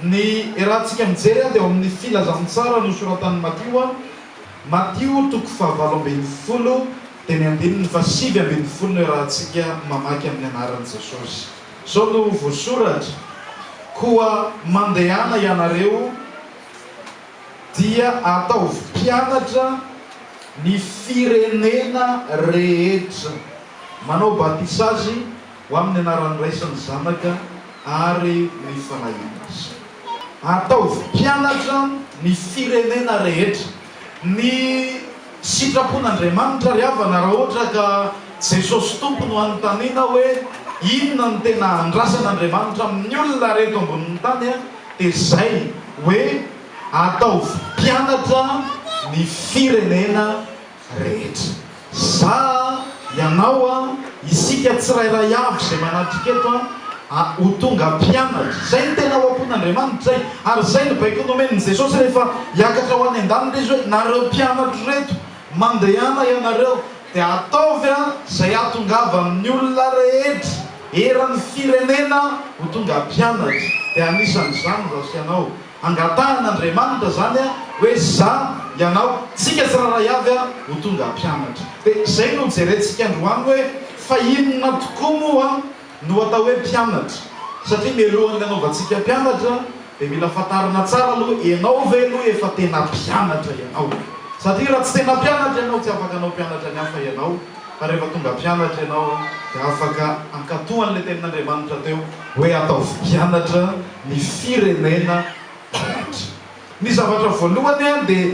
Ny iarahantsika mijery dia ao amin'ny Filazantsara nosoratan'i Matio, Matio toko fahavalo ambin'ny folo dia ny andininy faha-19 no iarahantsika mamaky amin'ny anaran'i Jesosy. Izao no voasoratra, Koa mandehana ianareo dia ataovy mpianatra ny firenena rehetra, manao batisa azy ho amin'ny anaran'ny Ray sy ny Zanaka ary ny Fanahy Masina. Ataovy mpianatra ny firenena rehetra. Ny sitrapon'Andriamanitra ry havana raha ohatra ka Jesosy Tompo no anontaniana hoe inona no tena andrasan'Andriamanitra amin'ny olona reto ambonin'ny tany dia izay hoe ataovy mpianatra ny firenena rehetra. Za a, ianao a, isika tsirairay avy izay manatrika eto a, a, ho tonga mpianatra. Izay no tena ao am-pon'Andriamanitra izay. Ary izay no baiko nomen'i Jesosy rehefa hiakatra ho any an-danitra Izy hoe, nareo mpianatro ireto, mandehana ianareo, dia ataovy a, izay hahatongavan'ny olona rehetra eran'ny firenena ho tonga mpianatra. Dia anisan'izany izaho sy ianao. Angatahana Andriamanitra zany a hoe za, ianao, tsika tsirairay avy a ho tonga mpianatra. De zay no jerentsika androany hoe fa inona tokoa moa no atao hoe mpianatra? Satria mialohan'ny hanaovantsika mpianatra de mila fantarina tsara aloha ianao ve aloha efa tena mpianatra ianao? Satria raha tsy tena mpianatra ianao tsy afaka hanao mpianatra ny hafa ianao fa rehefa tonga mpianatra ianao de afaka hankatoa an'ilay tenin'Andriamanitra teo hoe ataovy mpianatra ny firenena rehetra. Ny zavatra voalohany dia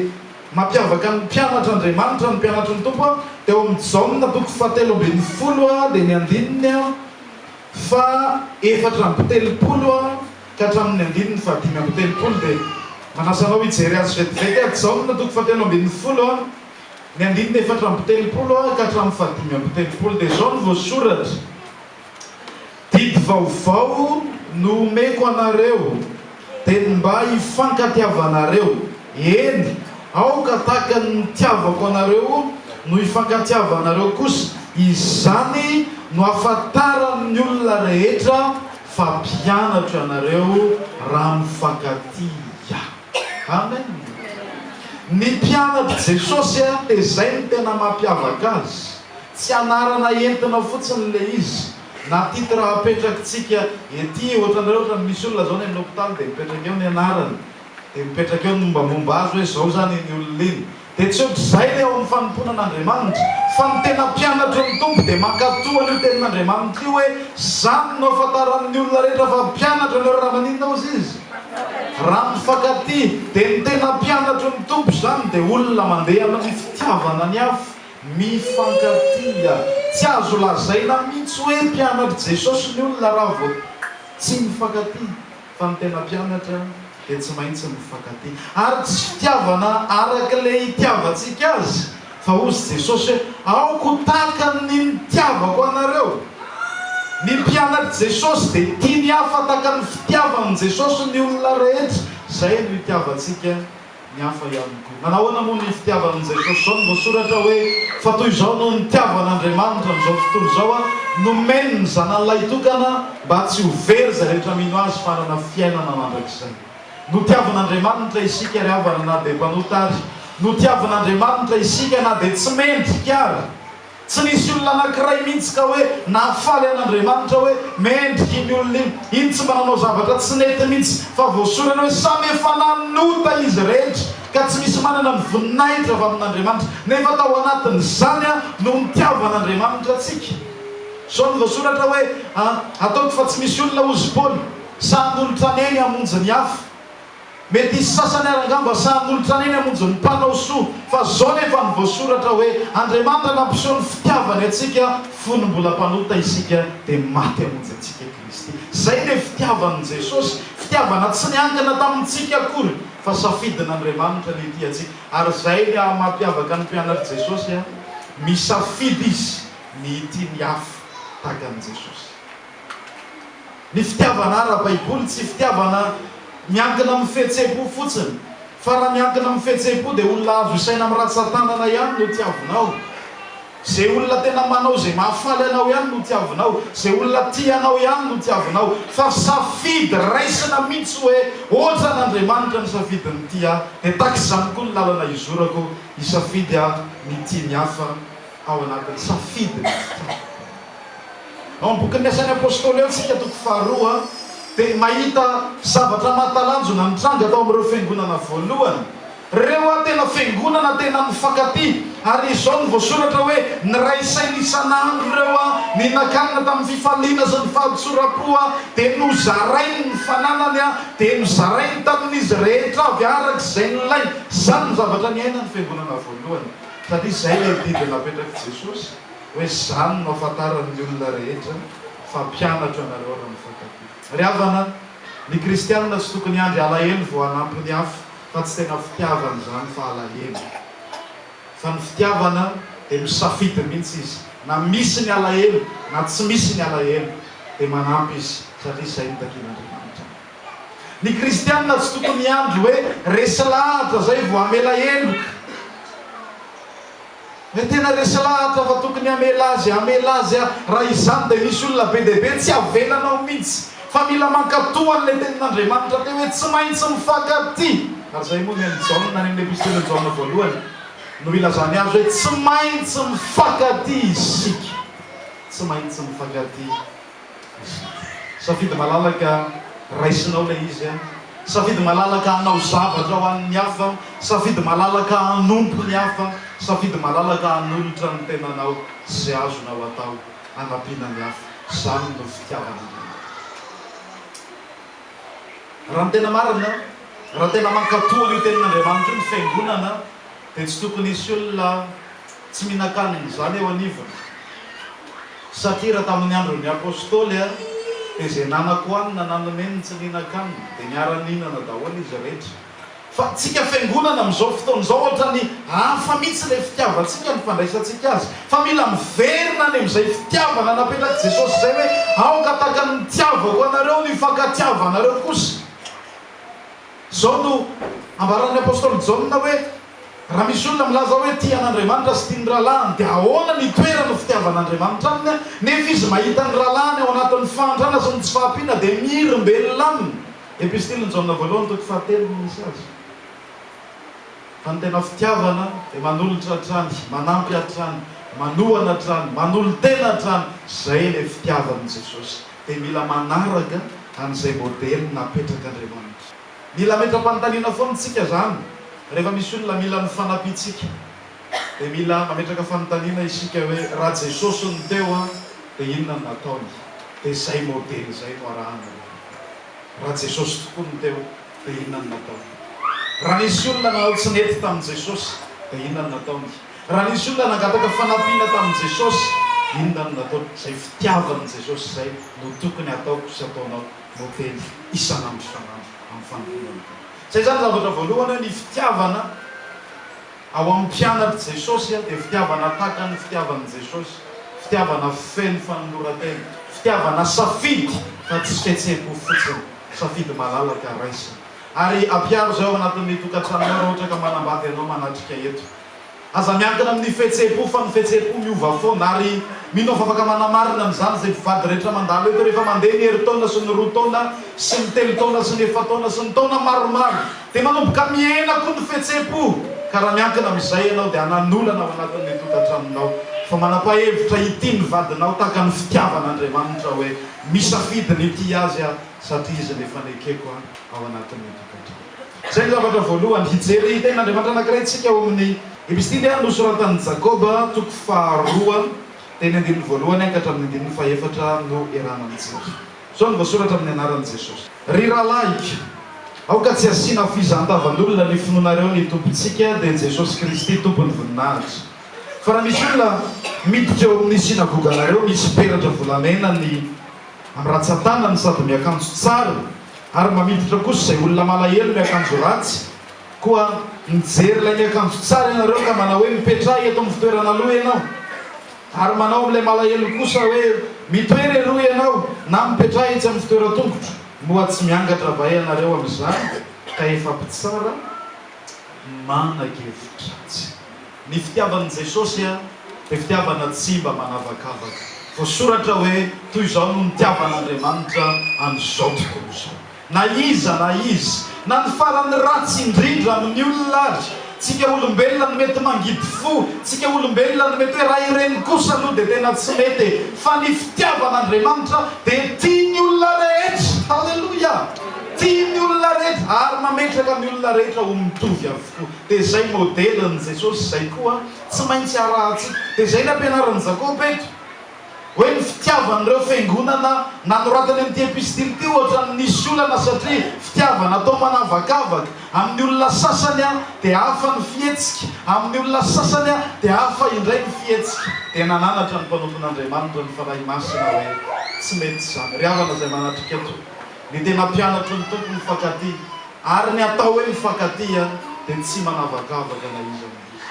mampiavaka ny mpianatr' Andriamanitra, ny mpianatry ny Tompo, dia ao amin'ny Jaona toko fahatelo ambin'ny folo dia ny andininy faha-34 ka hatramin'ny andininy faha-35 dia manasa anao hijery azy vetivety aho. Jaona toko fahatelo ambin'ny folo, ny andininy 34 ka hatramin'ny faha-35 dia izao no voasoratra. Didy vaovao no omeko anareo, dia ny mba hifankatiavanareo. Eny, aoka tahaka ny nitiavako anareo no hifankatiavanareo kosa. Izany no hahafantaran'ny olona rehetra fa mpianatro ianareo, raha mifankatia. Amen. Ny mpianatr'i Jesosy dia izay no tena mampiavaka azy. Tsy anarana entina fotsiny ilay izy, na titre apetrakitsika ety, ohatran'ireo ohatran'ny misy olona zao any amin'ny hopitaly dia mipetraka eo ny anarany, dia mipetraka eo ny mombamomba azy hoe zao zany iny olona iny. Dia tsy ohatr'izay ilay ao amin'ny fanompoana an'Andriamanitra, fa ny tena mpianatry ny Tompo dia mankatò an'io tenin'Andriamanitra io hoe zany no ahafantaran'ny olona rehetra fa mpianatra anareo raha maninona hozy izy? Raha mifankatia. Dia ny tena mpianatry ny Tompo izany dia olona mandeha amin'ny fitiavana ny hafa. Mifankatia. Tsy azo lazaina mihitsy hoe mpianatr'i Jesosy ny olona raha vao tsy mifankatia, fa ny tena mpianatra dia tsy maintsy mifankatia. Ary tsy fitiavana araka ilay itiavantsika azy, fa hozy Jesosy hoe, Aoka ho tahaka ny nitiavako anareo. Ny mpianatr'i Jesosy dia tia ny hafa tahaka ny fitiavan'i Jesosy ny olona rehetra. Izay no itiavantsika ny hafa ihany koa. Nanao ahoana moa ny fitiavan'i Jesosy? Izao no voasoratra hoe, Fa toy izao no nitiavan'Andriamanitra an'izao tontolo izao, nomeny ny Zanany lahitokana, mba tsy ho very izay rehetra mino Azy fa hanana fiainana mandrakizay. Notiavin'Andriamanitra isika ry havana na dia mpanota ary. Notiavin'Andriamanitra isika na dia tsy mendrika ary. Tsy nisy olona anankiray mihitsy ka hoe nahafaly an'Andriamanitra hoe mendrika iny olona iny. Iny tsy mba nanao zavatra tsy nety mihitsy, fa voasorany hoe samy efa nanota izy rehetra, ka tsy misy manana ny voninahitra avy amin'Andriamanitra. Nefa tao anatin'izany no nitiavan'Andriamanitra antsika. Izao no voasoratra hoe, Ataoko fa tsy misy olona, hozy Paoly, sahy hanolotra ny ainy hamonjy ny hafa. Mety hisy sasany ary angamba sahy hanolotra ny ainy hamonjy ny mpanao soa, fa zao nefa no voasoratra hoe, Andriamanitra nampiseho ny fitiavany antsika fony mbola mpanota isika dia maty hamonjy antsika Kristy. Zay le fitiavan'i Jesosy, fitiavana tsy niankina tamintsika akory fa safidin'Andriamanitra ny hitia antsika. Ary zay le mampiavaka ny mpianatr'i Jesosy a, misafidy izy ny hitia ny hafa tahaka an'i Jesosy. Ny fitiavana ara-baiboly tsy fitiavana miankina amin'ny fihetseham-po fotsiny, fa raha miankina amin'ny fihetseham-po dia olona azo isaina amin'ny ratsan-tanana ihany no tiavinao. Izay olona tena manao izay mahafaly anao ihany no tiavinao, izay olona tia anao ihany no tiavinao, fa safidy raisina mihitsy hoe ohatran'Andriamanitra ny safidy ny tia ahy, dia tahaka izany koa ny lalana izorako hisafidy aho ny tia ny hafa ao anatin'ny safidy ny fitiavana. Ao amin'ny bokin'ny Asan'ny Apostoly ao isika toko faharoa dia mahita zavatra mahatalanjona nitranga tao amin'ireo fiangonana voalohany. Ireo a tena fiangonana tena mifankatia ary izao no voasoratra hoe niray saina isan'andro ireo a nihinan-kanina tamin'ny fifaliana sy ny fahatsoram-po a dia nozarainy ny fananany a dia nozarainy tamin'izy rehetra avy araka izay nilainy. Izany no zavatra niainan'ny fiangonana voalohany satria izay ilay didy napetrak'i Jesosy hoe izany no ahafantaran'ny olona rehetra fa mpianatro ianareo raha mifankatia. Ry havana, ny kristianina tsy tokony hiandry alahelo vao hanampy ny hafa. Fa tsy tena fitiavana izany fa alahelo. Fa ny fitiavana dia misafidy mihitsy izy. Na misy ny alahelo na tsy misy ny alahelo dia manampy izy satria izay no takian'Andriamanitra aminy. Ny kristianina tsy tokony hiandry hoe resy lahatra izay vao hamela heloka. Hoe tena resy lahatra fa tokony hamela azy, hamela azy aho. Raha izany dia misy olona be dia be tsy avelanao mihitsy fa mila mankatò an'ilay tenin'Andriamanitra teo hoe tsy maintsy mifankatia. Ary izay moa ny an'i Jaona any amin'ny epistilin'i Jaona voalohany no ilazany azy hoe tsy maintsy mifankatia isika. Tsy maintsy mifankatia. Safidy malalaka raisinao ilay izy an! Safidy malalaka hanao zavatra ho an'ny hafa, safidy malalaka hanompo ny hafa, safidy malalaka hanolotra ny tenanao sy izay azonao atao hanampiana ny hafa. Izany no fitiavan'Andriamanitra. Raha ny tena marina, raha tena mankatò an'io tenin'Andriamanitra io ny fiangonana, dia tsy tokony hisy olona tsy mihinan-kanina izany eo anivony. Satria raha tamin'ny andron'ny Apostoly dia izay nanan-kohanina na nomeny ny tsy nihinan-kanina dia niara-nihinana daholo izy rehetra. Fa tsika fiangonana amin'izao fotoana izao ohatran'ny hafa mihitsy ilay fitiavantsika ny fandraisantsika azy. Fa mila miverina any amin'izay fitiavana napetrak'i Jesosy izay hoe aoka tahaka ny nitiavako anareo no hifankatiavanareo kosa. Izao no ambaran'ny apostoly Jaona hoe, Raha misy olona milaza hoe tia an'Andriamanitra sy tia ny rahalahiny, dia ahoana ny itoeran'ny fitiavan'Andriamanitra aminy, nefa izy mahita ny rahalahiny ao anatin'ny fahantrana sy ny tsy fahampiana, dia mihirim-belona aminy? Epistilin'i Jaona voalohany toko fahatelo no misy azy. Fa ny tena fitiavana dia manolotra hatrany, manampy hatrany, manohana hatrany, manolo-tena hatrany. Izay ilay fitiavan'i Jesosy. Dia mila manaraka an'izay modely napetrak'Andriamanitra. Mila ametra-panontaniana foana isika izany rehefa misy olona mila ny fanampiantsika. Dia mila mametraka fanontaniana isika hoe raha Jesosy no teo an, dia inona no nataony? Dia izay modely izay no arahana rehefa avy eo. Raha Jesosy tokoa no teo, dia inona no nataony? Raha nisy olona nanao tsy nety tamin'i Jesosy, dia inona no nataony? Raha nisy olona nangataka fanampiana tamin'i Jesosy, inona no nataony? Izay fitiavan'i Jesosy izay no tokony hataoko sy hataonao modely isan'andro isan'andro amin'ny fanompoana ny Tompo. Izay izany zavatra voalohany hoe ny fitiavana ao amin'ny mpianatr'i Jesosy dia fitiavana tahaka ny fitiavan'i Jesosy, fitiavana feno fanoloran-tena, fitiavana safidy fa tsy fihetseham-po fotsiny, safidy malalaka raisina. Ary ampiharo izay ao anatin'ny tokantranonao raha ohatra ka manambady ianao manatrika eto. Aza miankina amin'ny fihetseham-po fa ny fihetseham-po miova foana ary mino aho fa afaka manamarina an'izany izay mpivady rehetra mandalo eto rehefa mandeha ny herintaona sy ny roa taona sy ny telo taona sy ny efa-taona sy ny taona maromaro dia manomboka mihena koa ny fihetseham-po ka raha miankina amin'izay ianao dia hanan'olana ao anatin'ny tokantranonao fa manapa-hevitra hitia ny vadinao tahaka ny fitiavan'Andriamanitra hoe misafidy ny hitia azy aho satria izy no efa nekeko ao anatin'ny tokantrano. Izay ny zavatra voalohany. Hijery tenin'Andriamanitra anankiray isika ao amin'ny Epistily nosoratan'i Jakoba, toko faharoa, dia ny andininy voalohany ka hatramin'ny andininy fahefatra no iarahana mijery. Izao no voasoratra amin'ny anaran'i Jesosy. Ry rahalahiko, aoka tsy hasiana fizaham-tavan'olona ny finoanareo ny Tompontsika, dia Jesosy Kristy Tompon'ny voninahitra. Fa raha misy olona miditra eo amin'ny synagoganareo misy peratra volamena ny amin'ny ratsan-tanany sady miakanjo tsara, Ary mba miditra kosa izay olona malahelo miakanjo ratsy. Koa mijery ilay miakanjo tsara ianareo ka manao hoe, Mipetraha eto amin'ny fitoerana aloha ianao. Ary manao amin'ilay malahelo kosa hoe, Mitoera eroa ianao, na mipetraha etsy amin'ny fitoeran-tongotro. Moa tsy miangatra va ianareo amin'izany ka efa mpitsara manan-kevi-dratsy? Ny fitiavan'i Jesosy. Dia fitiavana tsy mba manavakavaka. Voasoratra hoe, Toy izao no nitiavan'Andriamanitra an'izao tontolo izao. Na iza na iza, na ny farany ratsy indrindra amin'ny olona ary, tsika olombelona no mety mangidy fo, tsika olombelona no mety hoe raha ireny kosa aloha dia tena tsy mety e, fa ny fitiavan'Andriamanitra dia tia ny olona rehetra, haleloia! Tia ny olona rehetra ary mametraka ny olona rehetra ho mitovy avokoa. Dia izay modelin'i Jesosy izay koa tsy maintsy arahantsika. Dia izay ny ampianarin'i Jakoba eto. Hoe ny fitiavan'ireo fiangonana nanoratany an'ity epistily ity ohatran'ny nisy olana satria fitiavana atao manavakavaka, amin'ny olona sasany dia hafa ny fihetsika, amin'ny olona sasany dia hafa indray ny fihetsika. Dia nananatra ny mpanompon'Andriamanitra ny Fanahy Masina hoe tsy mety izany. Ry havana izay manatrika eto, ny tena mpianatry ny Tompo mifankatia, ary ny atao hoe mifankatia dia tsy manavakavaka na iza na iza.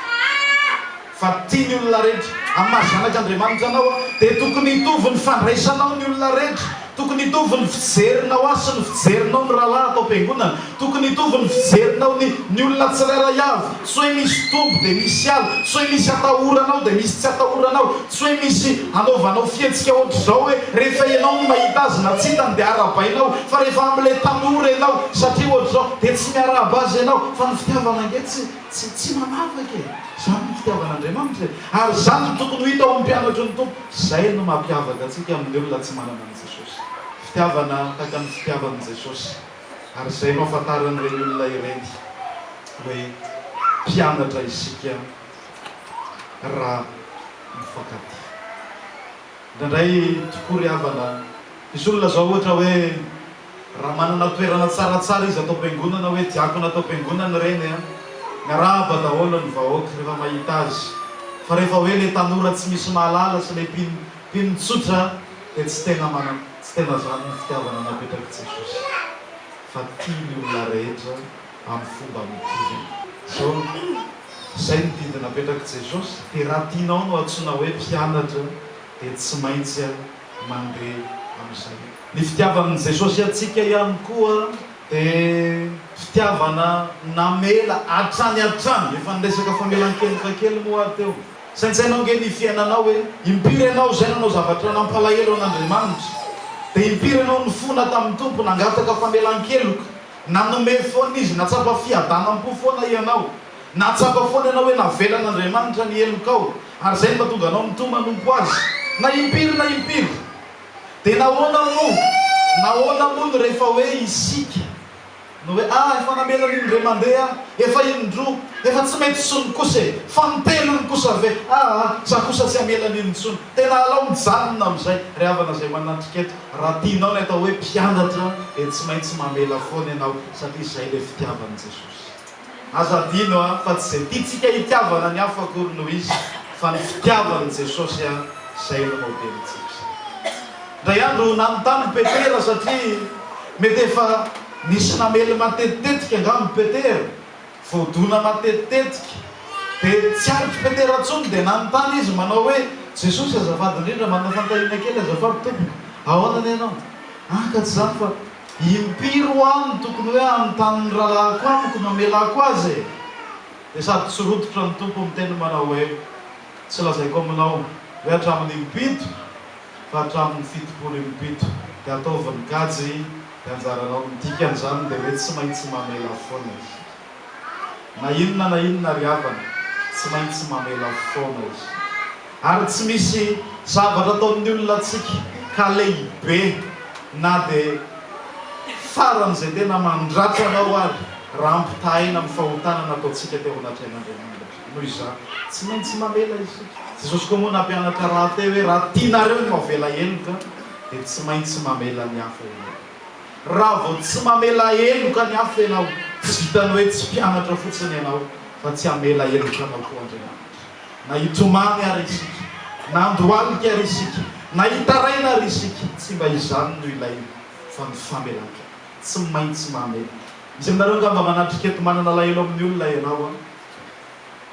Fa tia ny olona rehetra. Amin'ny maha zanak'Andriamanitra anao dia tokony hitovy ny fandraisanao ny olona rehetra. Tokony hitovy ny fijerinao ahy sy ny fijerinao ny rahalahy ato am-piangonana. Tokony hitovy ny fijerinao ny ny olona tsirairay avy. Tsy hoe misy tombo dia misy ala. Tsy hoe misy atahoranao dia misy tsy atahoranao. Tsy hoe misy anaovanao fihetsika ohatr'izao hoe rehefa ianao no mahita azy na tsy hitany dia arahabainao fa rehefa amin'ilay tanora ianao satria ohatr'izao dia tsy miarahaba azy ianao. Fa ny fitiavana ange tsy Tsy tsy manavaka e! Izany no fitiavan'Andriamanitra e! Ary izany no tokony ho hita ao amin'ny mpianatry ny Tompo. Izay no mampiavaka antsika amin'ny olona tsy manana an'i Jesosy. Fitiavana tahaka ny fitiavan'i Jesosy. Ary izay no ahafantaran'ireny olona ireny hoe mpianatra isika raha mifankatia. Indraindray tokoa ry havana, misy olona izao ohatra hoe Raha manana toerana tsaratsara izy ato am-piangonana hoe diakona ato am-piangonana ireny an! Miarahaba daholo ny vahoaka rehefa mahita azy. Fa rehefa hoe le tanora tsy misy mahalala sy le mpino mpino tsotra dia tsy tena manana tsy tena zany ny fitiavana napetrak'i Jesosy fa tia ny olona rehetra amin'ny fomba mitovy. Zao zay ny didy napetrak'i Jesosy dia raha tianao no antsoina hoe mpianatra dia tsy maintsy mandeha amin'izay. Ny fitiavan'i Jesosy antsika ihany koa dia fitiavana namela hatrany hatrany. Efa niresaka famelan-keloka kely moa aho teo. Saintsaino ange ny fiainanao hoe impiry ianao izay nanao zavatra nampalahelo an'Andriamanitra. Dia impiry ianao nifona tamin'ny Tompo, nangataka famelan-keloka. Nanome foana Izy, nahatsapa fiadanam-po foana ianao. Nahatsapa foana ianao hoe navelan'Andriamanitra ny helokao, ary izay no mahatonga anao mitohy manompo Azy, na impiry na impiry. Dia nahoana moa, nahoana moa no rehefa hoe isika no hoe, ah, efa namela an'iny indray mandeha aho, efa indroa, efa tsy mety intsony kosa e, fanintelony kosa ve, aa, za kosa tsy hamela an'iny intsony. Tena alao mijanona amin'izay, ry havana izay manatrika eto, raha tianao ny atao hoe mpianatra dia tsy maintsy mamela foana ianao, satria izay ilay fitiavan'i Jesosy. Aza adino a, fa tsy izay tiantsika hitiavana ny hafa akory no izy, fa ny fitiavan'i Jesosy a, izay no modelintsika. Indray andro nanontany Petera satria mety efa nisy namely matetitetika angamba Petera, voadona matetitetika, dia tsy aritr'i Petera intsony dia nanontany izy manao hoe, Jesosy azafady indrindra, manana fanontaniana kely azafady tompoko, ahoana anie ianao? Ah ka tsy izany fa. Impiry hoa no tokony hoe hanontany ny rahalahiko amiko no hamelako azy e? Dia sady tsy rototra ny Tompo miteny manao hoe, Tsy lazaiko aminao hoe hatramin'ny impito fa hatramin'ny 70 impito. Dia ataovy ny kajy dia anjaranao. Ny dikan'izany dia hoe tsy maintsy mamela foana isika. Na inona na inona ry havana, tsy maintsy mamela foana isika. Ary tsy misy zavatra ataon'ny olona antsika ka lehibe na dia faran'izay tena mandratra anao ary raha ampitahaina amin'ny fahotana nataontsika teo anatrehan'Andriamanitra. Noho izany, tsy maintsy mamela isika. Jesosy koa moa nampianatra rahateo hoe raha tianareo ny ho avela heloka dia tsy maintsy mamela ny hafa ianareo. Raha vao tsy mamela heloka ny hafa ianao, tsy vitan'ny hoe tsy mpianatra fotsiny ianao fa tsy hamela heloka anao koa Andriamanitra. Na hitomany ary isika, na handohalika ary isika, na hitaraina ary isika, tsy mba izany no ilaina fa ny famelan-keloka. Tsy maintsy mamela. Misy aminareo angamba manatrika eto manana alahelo amin'ny olona ianao an!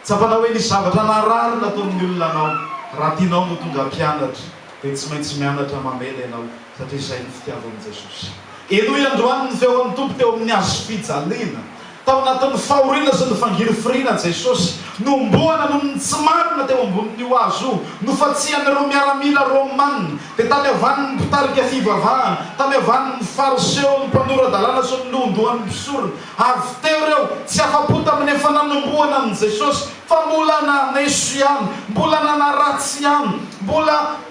Tsapanao hoe nisy zavatra naharary nataon'ny olona anao. Raha tianao ny ho tonga mpianatra, dia tsy maintsy mianatra mamela ianao, satria izay no fitiavan'i Jesosy. Henoy androany ny feon'ny Tompo teo amin'ny hazofijaliana. Tao anatin'ny fahoriana sy ny fangirifiriana Jesosy, nohomboana noho ny tsy marina teo ambonin'io hazo io, nofatsihan'ireo miaramila Romana, dia tany avanin'ny mpitarika fivavahana, tany avanin'ny Fariseo, ny mpanora-dalàna sy ny lohandohan'ny mpisorona. Avy teo ireo, tsy afa-po tamin'ny efa nanombohana an'i Jesosy, fa mbola naneso ihany, mbola nanaratsy ihany, mbola.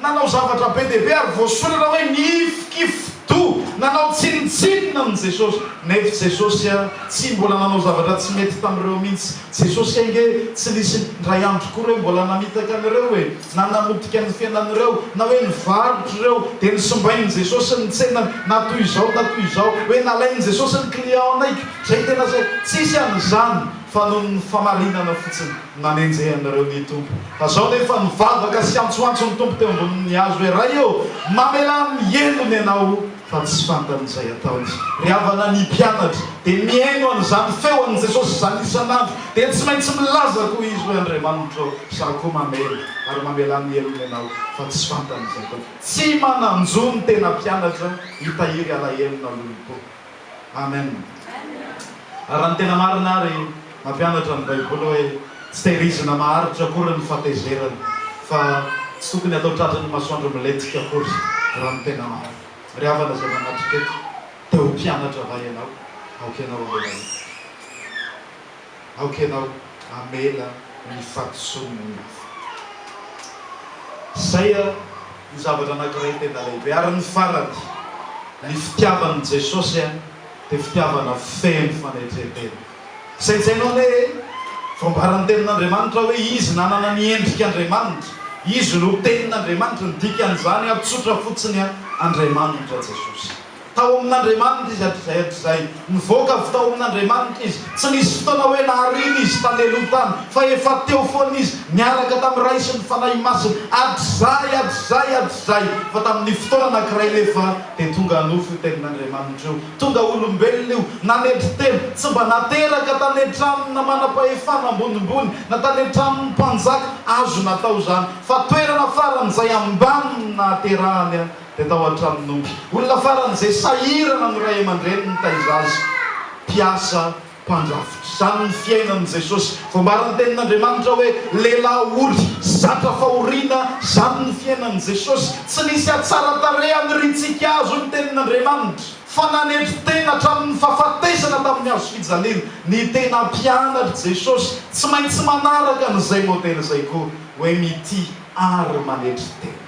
Nanao zavatra be dia be ary voasoratra hoe nihifikifi-doha, nanao tsinontsinona an'i Jesosy. Nefa Jesosy tsy mbola nanao zavatra tsy mety tamin'ireo mihitsy. Jesosy ange tsy nisy indray andro koa hoe mbola namitaka an'ireo e, na namotika ny fiainan'ireo, na hoe nivarotra ireo dia nosimbain'i Jesosy ny tsenany, na toy izao na toy izao, hoe nalain'i Jesosy ny client-nay. Izay tena izay. Tsisy an'izany fa noho ny famarinana fotsiny. Nanenjehanareo ny Tompo. Fa zao nefa nivavaka sy antsoantso ny Tompo teo ambonin'ny hazo hoe, Ray ô, mamelà ny helony Ianao, fa tsy fantany izay ataony. Ry havana, ny mpianatra dia mihaino an'izany feo an'i Jesosy izany isan'andro, dia tsy maintsy milaza koa izy hoe, Andriamanitra ô, izaho koa mamela, ary mamelà ny helony Ianao, fa tsy fantany izay ataony. Tsy manan-jo ny tena mpianatra hitahiry alahelo na lolompo. Amen. Ary raha ny tena marina ary, mampianatra ny Baiboly hoe tsy tehirizina maharitra akory ny fahatezerana, fa tsy tokony hatao tratry ny masoandro milentika akory, raha ny tena marina. Ry havana izay manatrika eto, te ho mpianatra va ianao? Aoka ianao hamela heloka. Aoka ianao hamela ny fahadisoan'ny hafa. Izay ny zavatra anankiray tena lehibe. Ary ny farany, ny fitiavan'i Jesosy dia fitiavana feno fanetren-tena. Saintsaino anie e! Voambaran'ny Tenin'Andriamanitra hoe Izy nanana ny endrik'Andriamanitra. Izy no Tenin'Andriamanitra. Ny dikan'izany, tsotra fotsiny, Andriamanitra Jesosy. Tao amin'Andriamanitra izy hatrizay hatrizay. Nivoaka avy tao amin'Andriamanitra izy. Tsy nisy fotoana hoe nahariana izy tany aloha tany, fa efa teo foana izy, niaraka tamin'ny Ray sy ny Fanahy Masina, hatrizay hatrizay hatrizay. Fa tamin'ny fotoana anankiray nefa dia tonga nofo io Tenin'Andriamanitra io. Tonga olombelona io, nanetry tena, tsy mba nateraka tany an-tranona manam-pahefana ambonimbony, na tany an-tranon'ny mpanjaka. Azo natao izany, fa toerana faran'izay ambany no nahaterahany. dia tao an-tranon'omby. Olona faran'izay sahirana ny ray aman-dreny nitaiza azy. Mpiasa mpandrafitra. Izany ny fiainan'i Jesosy. Voambaran'ny Tenin'Andriamanitra hoe lehilahy ory, zatra fahoriana, izany ny fiainan'i Jesosy. Tsy nisy hatsara-tarehy haniriantsika azy, hoy ny Tenin'Andriamanitra. Fa nanetry tena hatramin'ny fahafatesana tamin'ny hazo fijaliana. Ny tena mpianatr'i Jesosy tsy maintsy manaraka an'izay modely izay koa, hoe mitia ary manetry tena.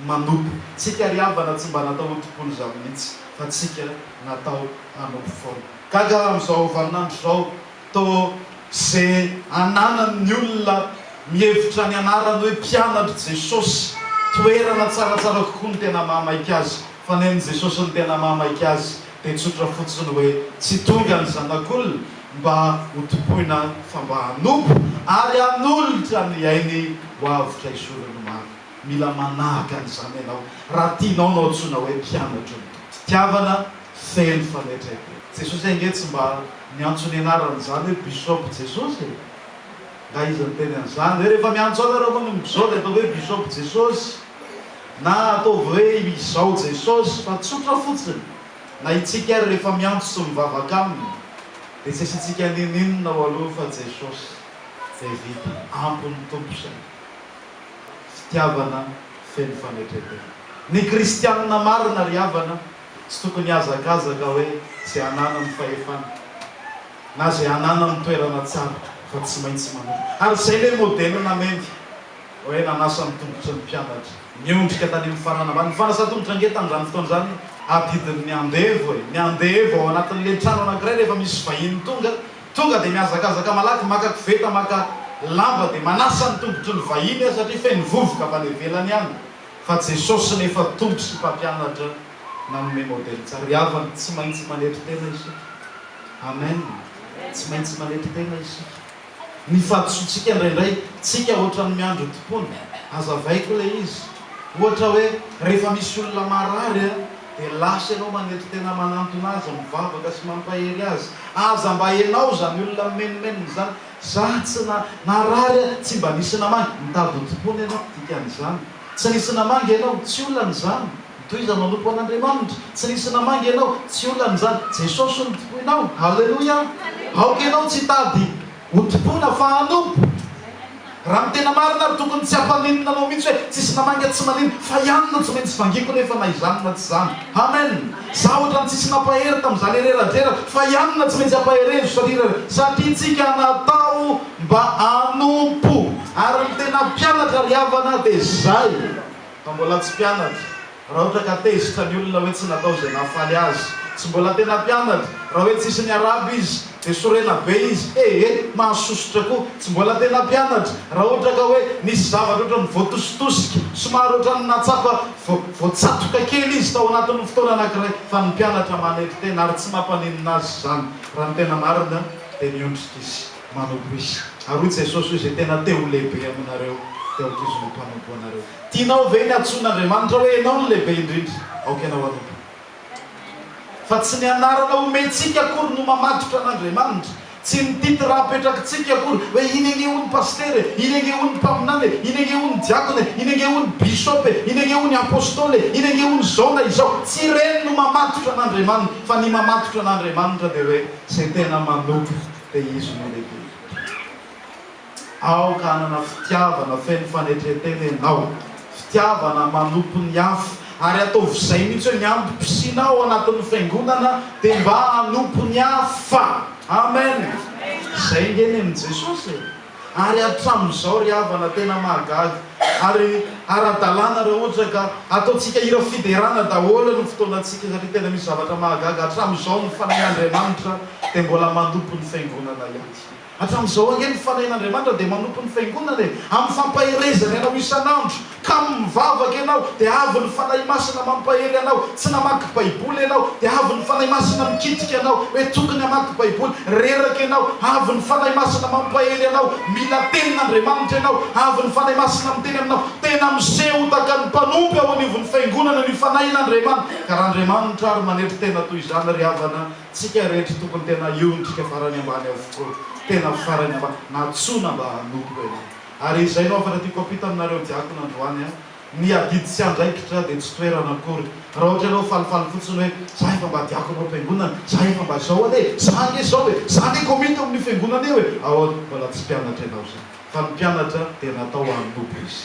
Manompo. Tsika ry havana tsy mba natao ho tompoina izany mihitsy fa tsika natao hanompo foana. Gaga aho amin'izao vaninandro izao toa ze ananan'ny olona mihevitra ny anarany hoe mpianatr'i Jesosy toerana tsaratsara kokoa no tena mahamaika azy fa ny an'i Jesosy ny tena mahamaika azy dia tsotra fotsiny hoe tsy tonga ny zanak'olona mba ho tompoina fa mba hanompo ary hanolotra ny ainy ho avotra hisoron'ny maro. Mila manahaka an'izany ianao raha tianao no antsoina hoe mpianatry ny Tompo. Fitiavana feno fanetren-tena. Jesosy ange tsy mba niantso ny anarany izany hoe Bishop Jesosy e! Nga iza niteny an'izany? Hoe rehefa miantso ahy nareo manomboka izao dia ataovy hoe Bishop Jesosy na ataovy hoe izao Jesosy fa tsotra fotsiny. Na itsika ary rehefa miantso sy mivavaka aminy dia tsy asiantsika n'inon'inona ao aloha fa Jesosy dia vita. Ampy ny Tompo izay. Fitiavana feno fanetren-tena. Ny kristianina marina ry havana tsy tokony hihazakazaka hoe izay ananany fahefana na izay ananany toerana tsara fa tsy maintsy manompo. Ary izay ilay modely nameny hoe nanasa ny tongotry ny mpianatra. Niondrika tany amin'ny farany ambany. Ny fanasan-tongotra ange tamin'izany fotoana izany adidin'ny andevo e. Ny andevo ao anatin'ilay trano anankiray rehefa misy vahiny tonga Tonga dia mihazakazaka malaky maka koveta maka lamba dia manasa ny tongotry ny vahiny aho satria feno vovoka avy any ivelany any fa Jesosy nefa Tompo sy Mpampianatra nanome modely tsara. Ry havana, tsy maintsy manetry tena isika. Amen. Tsy maintsy manetry tena isika. Ny fahadisoantsika indraindray, tsika ohatran'ny miandry ho tompoina. Hazavaiko ilay izy. Ohatra hoe rehefa misy olona marary dia lasa ianao manetry tena manantona azy, mivavaka sy mampahery azy. Aza mba ianao izany olona mimenomenona izany. Za tsy na narary aho, tsy mba nisy namangy. Mitady ho tompoina ianao, dikan'izany. Tsy nisy namangy ianao, tsy olana izany. Mitohiza manompo an'Andriamanitra. Tsy nisy namangy ianao, tsy olana izany. Jesosy no tompoinao. Haleloia! Aoka ianao tsy hitady ho tompoina fa hanompo. Raha ny tena marina ary tokony tsy hampaninona anao mihitsy hoe tsisy namangy tsy manino fa ihany no tsy maintsy vangiko nefa na izany na tsy izany. Amen! Za otrany tsisy nampahery tamin'izany reradreraka fa ihany no tsy maintsy ampaherezo satria satria tsika natao mba hanompo ary ny tena mpianatra ry havana dia zay fa mbola tsy mpianatra Raha ohatra ka tezitra ny olona hoe tsy natao izay nahafaly azy. Tsy mbola tena mpianatra. Raha hoe tsisy niarahaba izy, dia sorena be izy. Ee, mahasosotra koa. Tsy mbola tena mpianatra. Raha ohatra ka hoe nisy zavatra ohatran'ny voatositosika, somary ohatran'ny nahatsapa voatsatoka kely izy tao anatin'ny fotoana anankiray. Fa ny mpianatra manetry tena ary tsy mampaninona azy izany. Raha ny tena marina, dia miondrika izy. Manompo izy. Ary hoy Jesosy hoe, Izay tena te ho lehibe aminareo, dia aoka izy no mpanompo anareo. Tianao ve ny hantsoin'Andriamanitra hoe ianao no lehibe indrindra? Aoka ianao hanompo. Fa tsy ny anarana omentsika akory no mamatotra an'Andriamanitra. Tsy ny titre apetrakitsika akory hoe iny ange hoy ny pasitera e, iny ange hoy ny mpaminany e, iny ange hoy ny diakona e, iny ange hoy ny bishop e, iny ange hoy ny apostoly e, iny ange hoy ny izao na izao. Tsy ireny no mamatotra an'Andriamanitra, fa ny mamatotra an'Andriamanitra dia hoe izay tena manompo dia Izy no lehibe indrindra. Aoka hanana fitiavana feno fanetren-tena ianao, fitiavana manompo ny hafa, ary ataovy izay mihitsy hoe ny antom-pisianao ao anatin'ny fiangonana dia mba hanompo ny hafa. Amen! Izay ange ny amin'i Jesosy e! Ary hatramin'izao ry havana tena mahagaga, ary ara-dalàna raha ohatra ka ataontsika hira fiderana daholo ny fotoanantsika satria tena misy zavatra mahagaga, hatramin'izao ny Fanahin'Andriamanitra dia mbola manompo ny fiangonana ihany. Hatramin'izao ange ny Fanahin'Andriamanitra dia manompo ny Fiangonana e! Amin'ny fampaherezany anao isan'andro, kamo mivavaka ianao dia avy ny Fanahy Masina mampahery anao, tsy namaky Baiboly ianao dia avy ny Fanahy Masina mikitika anao hoe tokony hamaky Baiboly, reraka ianao, avy ny Fanahy Masina mampahery anao, mila Tenin'Andriamanitra ianao, avy ny Fanahy Masina miteny aminao, tena miseho tahaka ny mpanompo eo anivon'ny Fiangonana ny Fanahin'Andriamanitra, ka raha Andriamanitra ary manetry tena toy izany ry havana, Tsika rehetra tokony tena hiondrika farany ambany avokoa, tena farany ambany, nantsoina mba hanompo ianao. Ary izay no hafatra tiako hampita aminareo diakona androany an, ny adidy sy andraikitra dia tsy toerana akory. Raha ohatra ianao falifaly fotsiny hoe, za efa mba diakona ao am-piangonana, za efa mba izao anie e, za ange izao e, za anie komity ao amin'io fiangonana io e, ahoana, mbola tsy mpianatra ianao izany. Fa ny mpianatra dia natao hanompo izy.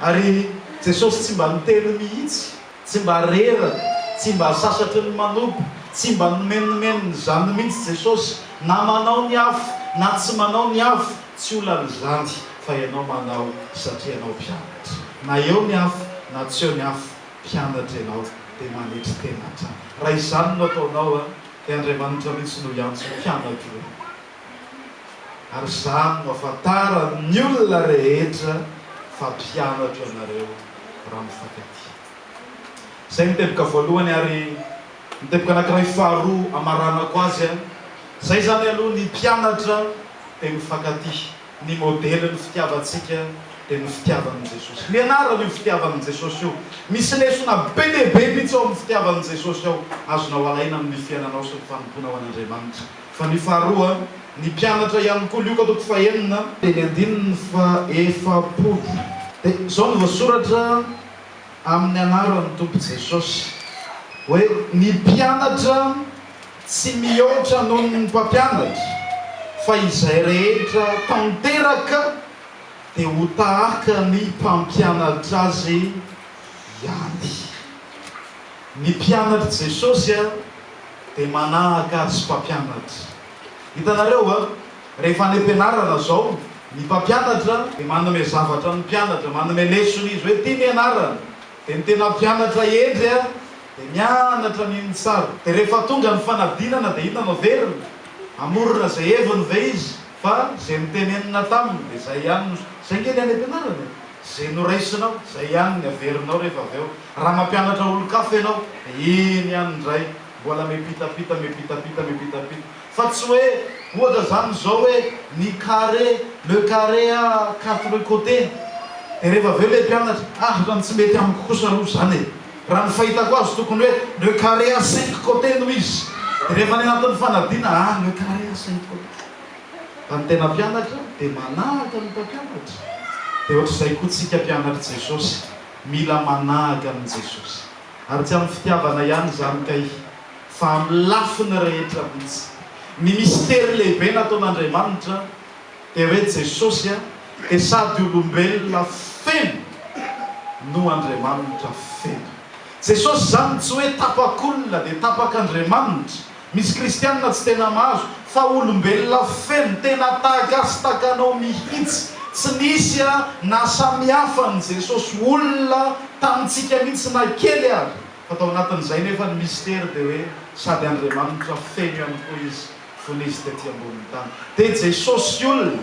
Ary Jesosy tsy mba niteny mihitsy. Tsy mba reraka, tsy mba sasatry ny manompo, tsy mba nomenomenina izany mihitsy Jesosy, na manao ny hafa na tsy manao ny hafa, tsy olana izany fa ianao manao satria ianao mpianatra. Na eo ny hafa na tsy eo ny hafa, mpianatra ianao dia manetry tena hatrany. Raha izany no ataonao dia Andriamanitra mihitsy no hiantso mpianatro ianao. Ary izany no ahafantaran'ny olona rehetra fa mpianatro ianareo raha mifankatia. Izay ny teboka voalohany ary ny teboka anankiray faharoa hamaranako azy an, izay izany aloha ny mpianatra dia mifankatia, ny modelin'ny fitiavantsika dia ny fitiavan'i Jesosy. Mianarana io fitiavan'i Jesosy io. Misy lesona be dia be mihitsy ao amin'ny fitiavan'i Jesosy ao, azonao alaina amin'ny fiainanao sy ny fanompoanao an'Andriamanitra. Fa ny faharoa, ny mpianatra ihany koa, Lioka toko fahenina. Dia ny andininy fahefapolo. Dia izao no voasoratra amin'ny anaran'ny Tompo Jesosy, hoe, Ny mpianatra tsy mihoatra noho ny mpampianatra, fa izay rehetra tanteraka dia ho tahaka ny mpampianatra azy ihany. Ny mpianatr'i Jesosy dia manahaka azy mpampianatra. Hitanareo a, rehefa any am-pianarana zao, ny mpampianatra dia manome zavatra ny mpianatra, manome lesona izy hoe ty ny ianarana, dia ny tena mpianatra hendry a, dia mianatra an'iny tsara. Dia rehefa tonga ny fanadinana dia inona no averina? Hamorona izay heviny ve izy? Fa izay notenenina taminy dia izay ihany no, izay nge ny any am-pianarana e! Izay noraisinao, izay ihany ny averinao rehefa avy eo. Raha mampianatra olon-kafa ianao, dia iny ihany indray, mbola mipitapita, mipitapita, mipitapita. Fa tsy hoe, ohatra izany izao hoe, ny carré, le carré a quatre côtés. Dia rehefa avy eo ilay mpianatra, ah, ohatran'ny tsy mety amiko kosa aloha izany e. Raha ny fahitako azy tokony hoe, le carré a cinq côtés no izy. Dia rehefa any anatin'ny fanadinana, ah, le carré a cinq côtés. Fa ny tena mpianatra dia manahaka ny mpampianatra. Dia ohatr'izay koa tsika mpianatr'i Jesosy, mila manahaka an'i Jesosy. Ary tsy amin'ny fitiavana ihany izany kay, fa amin'ny lafiny rehetra mihitsy. Ny mistery lehibe nataon'Andriamanitra dia hoe Jesosy dia sady olombelona feno no Andriamanitra feno. Jesosy izany tsy hoe tapak'olona dia tapak'Andriamanitra. Misy kristianina tsy tena mahazo fa olombelona feno, tena tahaka azy tahaka anao mihitsy. Tsy nisy nahasamihafa an'i Jesosy olona tamintsika mihitsy na kely ary. Fa tao anatin'izay nefa ny mistery dia hoe sady Andriamanitra feno ihany koa Izy fony Izy tety ambonin'ny tany. Dia Jesosy olona,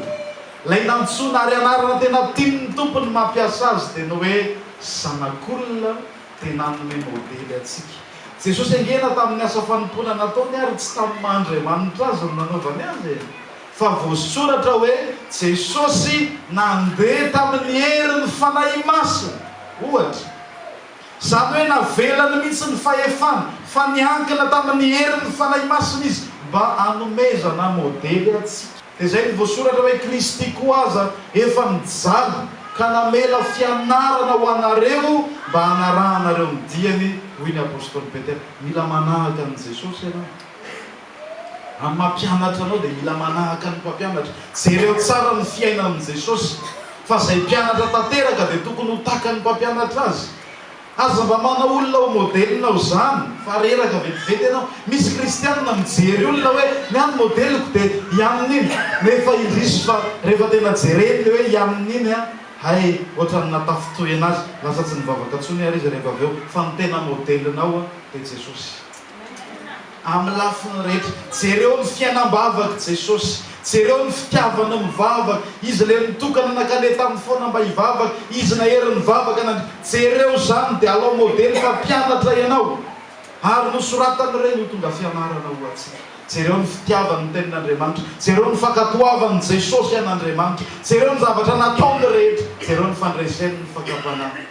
ilay nantsoina ary anarana tena tian'ny Tompo ny mampiasa azy dia ny hoe Zanak'olona dia nanome modely antsika. Jesosy ange na tamin'ny asa fanompoana nataony ary tsy tamin'ny maha Andriamanitra azy no nanaovany azy e! Fa voasoratra hoe Jesosy nandeha tamin'ny herin'ny Fanahy Masina, ohatra. Izany hoe navelany mihitsy ny fahefany fa niankina tamin'ny herin'ny Fanahy Masina izy mba hanomezana modely antsika. Dia izay no voasoratra hoe Kristy koa aza efa nijaly ka namela fianarana ho anareo mba hanarahanareo ny diany, hoy ny apostoly Petera. Mila manahaka an'i Jesosy ianao. Amin'ny maha mpianatra anao dia mila manahaka ny mpampianatra. Jereo tsara ny fiainan'i Jesosy fa izay mpianatra tanteraka dia tokony ho takan'ny mpampianatra azy. Aza mba manao olona ho modelinao izany fa reraka vetivety ianao. Misy kristianina mijery olona hoe ny ahy ny modeliko dia i anona iny. Nefa indrisy fa rehefa tena jereny ilay hoe i anona iny an, hay ohatran'ny natafintohina azy, lasa tsy nivavaka intsony ary izy rehefa avy eo. Fa ny tena modelinao dia Jesosy. Amin'ny lafiny rehetra. Jereo ny fiainam-bavak'i Jesosy. Jereo ny fitiavany mivavaka. Izy ilay nitokana nankany taminy foana mba hivavaka. Izy nahery nivavaka nandritra. Jereo izany dia alao modely fa mpianatra ianao. Ary nosoratany ireny ho tonga fianarana ho antsika. Jereo ny fitiavany ny Tenin'Andriamanitra. Jereo ny fankatoavan'i Jesosy an'Andriamanitra. Jereo ny zavatra nataony rehetra. Jereo ny fandreseny ny fakam-panahy.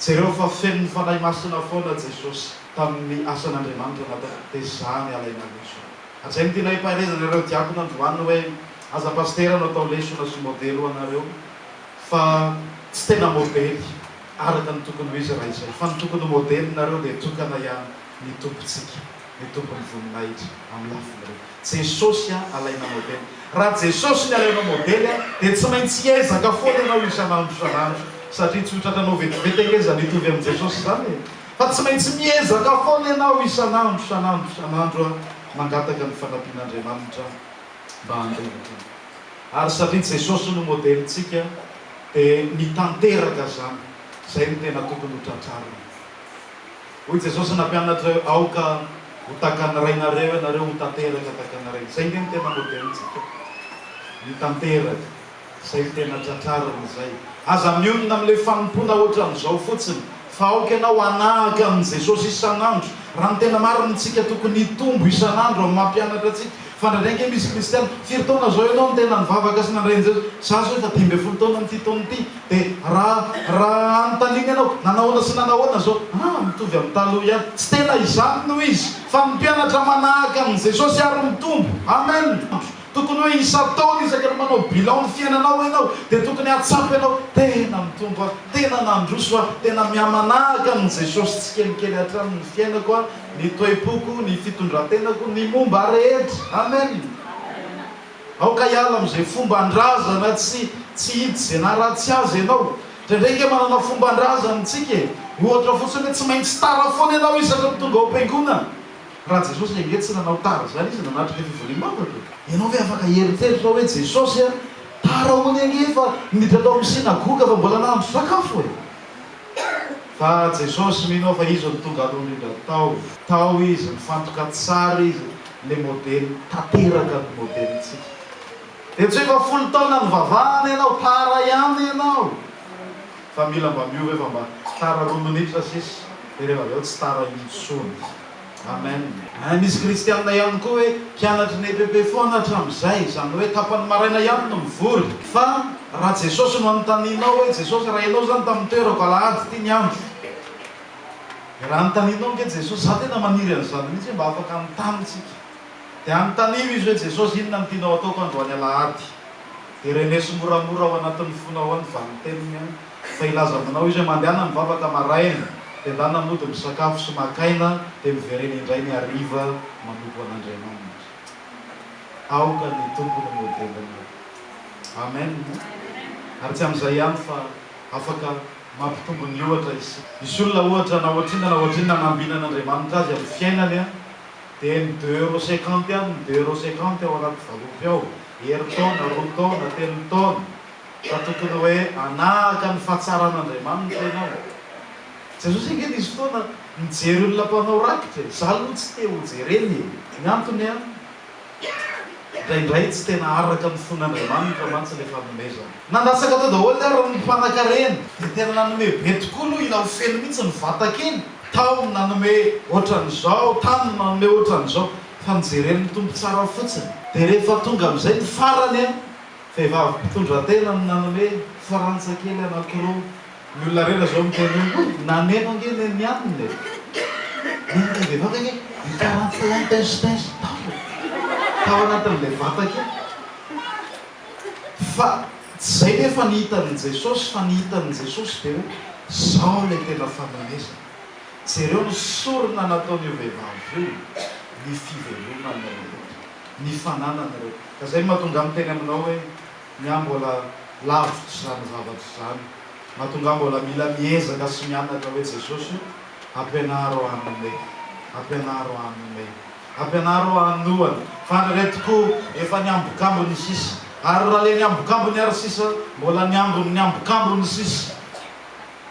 Jereo fa feno ny Fanahy Masina foana Jesosy tamin'ny asan'Andriamanitra natao dia izany alaina lesona. Hajaino tiana hipaherezana ireo diakona androany hoe aza pasitera no atao lesona sy modely ho anareo fa tsy tena modely araka ny tokony ho izy raha izay fa ny tokony ho modelinareo dia tokana ihany ny Tompontsika ny Tompon'ny voninahitra amin'ny lafiny rehetra. Jesosy a alaina modely. Raha Jesosy ny alainao modely a dia tsy maintsy hiezaka foana ianao isan'andro isan'andro satria tsy ho tratranao vetivety ange izany hitovy amin'i Jesosy izany e! Fa tsy maintsy miezaka foana ianao isan'andro isan'andro isan'andro a mangataka ny fanampian'Andriamanitra mba handeha hatrany. Ary satria Jesosy no modelintsika dia mitanteraka izany. Izay no tena tokony ho tratrarina. Hoy Jesosy nampianatra hoe, Aoka ho tahaka ny Rainareo ianareo, ho tanteraka tahaka ny Rainy. Izay ange no tena modelintsika. Ny tanteraka. Izay no tena tratrarina izay. Aza mionona amin'ilay fanompoana ohatran'izao fotsiny, fa aoka ianao hanahaka an'i Jesosy isan'andro. Raha ny tena marina isika tokony hitombo isan'andro amin'ny maha mpianatra antsika. Fa indraindray ange misy kristiana, firy taona izao ianao no tena nivavaka sy nandray an'i Jesosy? Za izao efa 15 taona amin'ity taona ity. Dia raha raha anontaniana ianao, nanahoana sy nanahoana izao? Ah, mitovy amin'ny taloha ihany. Tsy tena izany no izy, fa ny mpianatra manahaka an'i Jesosy ary mitombo. Amen! Tokony hoe isan-taona isaky ny manao bilan ny fiainanao ianao, dia tokony hahatsapa ianao, tena mitombo aho, tena nandroso aho, tena mihamanahaka an'i Jesosy tsikelikely hatrany ny fiainako aho, ny toe-poko, ny fitondran-tenako, ny momba rehetra. Amen! Aoka hiala amin'izay fomban-drazana tsy tsy hiditra izay naharatsy azy ianao. Indraindray ange manana fomban-drazana isika e! Ohatra fotsiny hoe tsy maintsy tara foana ianao isaky ny tonga ao am-piangonana. Raha Jesosy ange tsy nanao tara izany izy nanatrika fivoriam-bavaka e! Ianao ve afaka hieritreritra hoe Jesosy a, tara hono ange fa niditra tao amin'ny synagoga fa mbola nahandro sakafo e! Fa Jesosy mino aho fa Izy no tonga aloha indrindra tao. Tao Izy, nifantoka tsara Izy, le modely tanteraka ny modelintsika. Dia tsy hoe efa folo taona nivavahana ianao, tara ihany ianao. Fa mila mba miova efa mba tara roa minitra sisa dia rehefa avy eo tsy tara intsony. Amen. Hay misy kristianina ihany koa hoe mpianatry ny EPP foana hatramin'izay, izany hoe tapany maraina ihany no mivory. Fa raha Jesosy no anontanianao hoe Jesosy raha ianao izany tamin'ny toerako alahady ity ny andro. Dia raha anontanianao ange Jesosy, za tena maniry an'izany mihitsy hoe mba afaka hanontany tsika. Dia anontanio izy hoe Jesosy inona no tianao ataoko androany alahady. Dia reneso moramora ao anatin'ny fonao ao ny valinteniny an. Fa hilaza aminao izy hoe mandehana mivavaka maraina. Dia ndana mody misakafo sy maka aina dia miverena indray ny hariva manompo an'Andriamanitra. Aoka ny Tompo no modelinao. Amen. Ary tsy amin'izay ihany fa afaka mampitombo ny ohatra isika. Misy olona ohatra na ohatrinona na ohatrinona anambinan'Andriamanitra azy amin'ny fiainany dia ny deux euros cinquante ihany ny deux euros cinquante ao anaty valopy ao, herintaona, roa taona, telo taona. Fa tokony hoe hanahaka ny fahatsaran'Andriamanitra ianao. Jesosy ange nisy fotoana nijery olona mpanao rakitra e! Za aloha tsy te ho jereny e! Ny antony an, indraindray tsy tena araka ny fon'Andriamanitra mantsy ilay fanomezana. Nandatsaka teo daholo ary ny mpanakarena, dia tena nanome be tokoa aloha ila ho feno mihitsy ny vata kely. Tao ny nanome ohatran'izao, tany ny nanome ohatran'izao, fa nojeren'ny Tompo tsara fotsiny. Dia rehefa tonga amin'izay ny farany an, Vehivavy mpitondra tena no nanome frantsa kely anankiroa. Ny olona rehetra zao miteny hoe hoy naneno ange neny anona e! Nen'ilay vehivavy ange ny quarante et un test tao e! Tao anatin'ilay vata kely. Fa tsy zay nefa ny hitan'i Jesosy fa ny hitan'i Jesosy dia hoe zao ilay tena fanomezana. Jereo ny sorona nataon'io vehivavy io, ny fivelomany rehetra. ny fananana ireo. Ka zay no mahatonga ahy miteny aminao hoe ny ahy mbola lavitra izany zavatra izany. Mahatonga ahy mbola mila miezaka sy mianatra hoe Jesosy o, ampianaro ahy hanome. Ampianaro ahy hanome. Ampianaro ahy hanohana. Fa ry reto koa efa niambokambony ny sisa. Ary raha le niambokambony ary sisa, mbola niambony niambokambony sisa.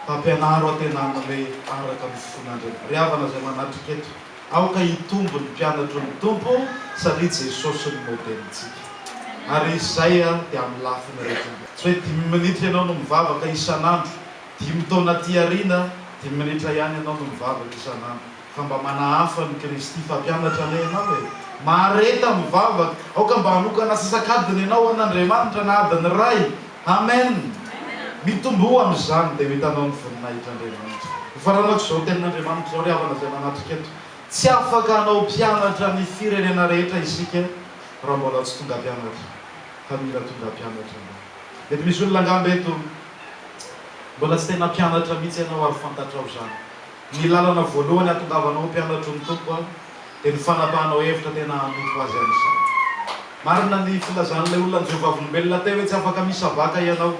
Fa ampianaro aho tena hanome araka ny fon'Andriamanitra. Ry havana izay manatrika eto. Aoka hitombo ny mpianatry ny Tompo satria Jesosy no modelintsika. Ary izay dia amin'ny lafiny rehetra indrindra. Tsy hoe dimy minitra ianao no mivavaka isan'andro, dimy taona aty aoriana, dimy minitra ihany ianao no mivavaka isan'andro. Fa mba manahafa an'i Kristy Mpampianatra anie ianao e! Mahareta mivavaka. Aoka mba hanokana sasak'adiny ianao ho an'Andriamanitra na adiny iray. Amen! Mitomboa amin'izany dia ho hitanao ny voninahitr'Andriamanitra. Hofaranako izao tenin'Andriamanitra izao ry havana izay manatrika eto. Tsy afaka hanao mpianatra ny firenena rehetra isika raha mbola tsy tonga mpianatra, fa mila tonga mpianatra aloha. Mety misy olona angamba eto mbola tsy tena mpianatra mihitsy ianao ary fantatrao izany. Ny lalana voalohany hahatongavanao ho mpianatry ny Tompo dia ny fanapahanao hevitra tena hanompo Azy amin'izany. Marina ny filazan'ilay olona nijoro vavolombelona teo hoe tsy afaka misavaka ianao.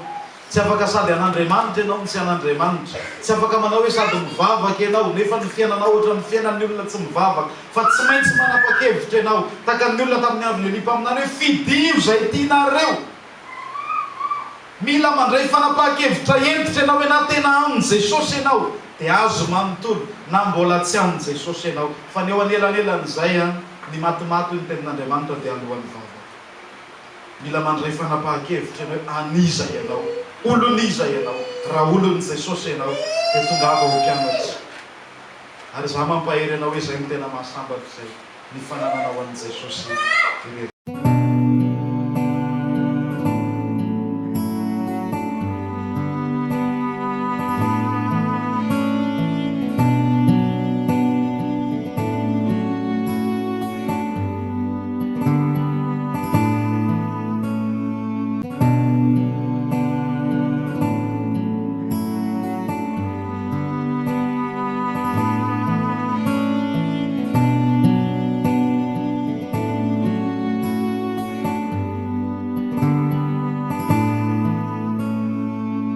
Tsy afaka sady an'Andriamanitra ianao no tsy an'Andriamanitra. Tsy afaka manao hoe sady mivavaka ianao nefa ny fiainanao ohatran'ny fiainan'ny olona tsy mivavaka. Fa tsy maintsy manapa-kevitra ianao. Tahaka ny olona tamin'ny andron'i Elia mpaminany hoe fidio izay tianareo. Mila mandray fanapahan-kevitra hentitra ianao hoe na tena amin'i Jesosy ianao dia azo manontolo na mbola tsy amin'i Jesosy ianao. Fa ny eo anelanelan'izay, ny matimaty hoy ny tenin'Andriamanitra dia alohan'ny vavaka. Mila mandray fanapahan-kevitra ianao hoe an'iza ianao, olon'iza ianao. Raha olon'i Jesosy ianao dia tongava ho mpianatra. Ary izaho mampahery anao hoe izay no tena mahasambatra izay, ny fanananao an'i Jesosy irery.